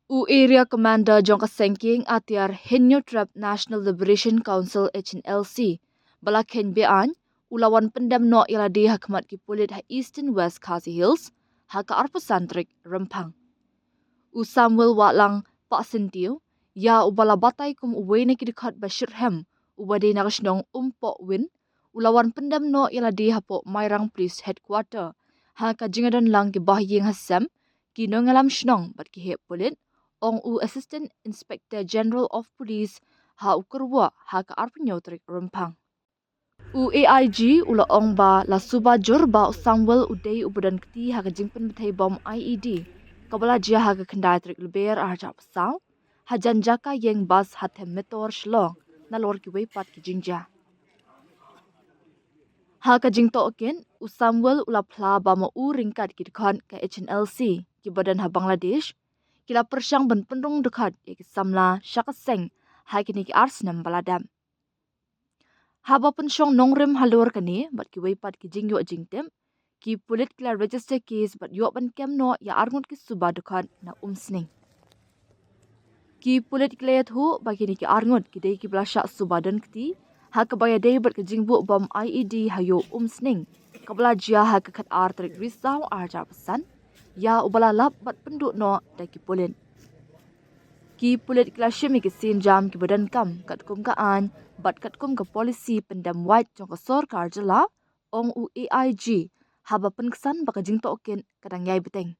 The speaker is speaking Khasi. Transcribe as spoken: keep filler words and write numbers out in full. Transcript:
U Area Commander jong ka seng kieng atiar Hynñiewtrep National Liberation Council, H N L C, ba la kheiñ be-aiñ, u la wan pyndem noh ïa lade ha khmat ki pulit ha Eastern West Khasi Hills ha ka arphew san tarik Rymphang. U Samuel Wahlang Pahsyntiew, ïa uba la batai kum uwei na ki dkhot ba shitrhem uba dei na ka shnong Umpohwin, u la wan pyndem noh ïa lade hapoh Mairang Police Headquarter ha ka jingïadon lang ki bahaiing hasem, ki nongïalam shnong bad ki heh pulit, ong u Assistant Inspector General of Police ha u Kyrwoh ha ka arphew hynñiew tarik Rymphang. U A I G u la ong ba la suba jur ba u Samuel u dei uba don kti ha ka jingpynbthei bom I E D kaba la jia ha ka khyndai tarik Lber arhajar arphew saw, hajan jaka ïeng bas ha Them Metor, Shillong, nalor kiwei pat ki jingjia. Ha ka jingtohkit, u Samuel u la phla ba ma u ryngkat ki dkhot ka H N L C kiba don ha Bangladesh ki la pyrshang ban pynrung dkhot ïa ki samla sha ka seng ha kine ki ar snem ba la dep. Haba pynshong nongrim halor kane bad kiwei pat ki jingïoh jingtip, ki pulit ki la register case bad ïoh ban kem noh ïa arngut ki suba dkhot na Umsning. Ki pulit ki la ïathuh ba kine ki arngut ki dei kiba la shah suba don kti ha kaba ïadei bad ka jingbuh bom I E D ha ïew Umsning kaba la jia ha ka khatar tarik Risaw arhajar arphew san, ïa uba la lap bad pynduh noh da ki pulit. Ki pulit ki la shim ïa ki sienjam kiba donkam katkum ka aiñ bad katkum ka polisi pyndem wait jong ka sorkar jylla, ong u A I G, haba pynksan ba ka jingtohkit ka dang ïai bteng.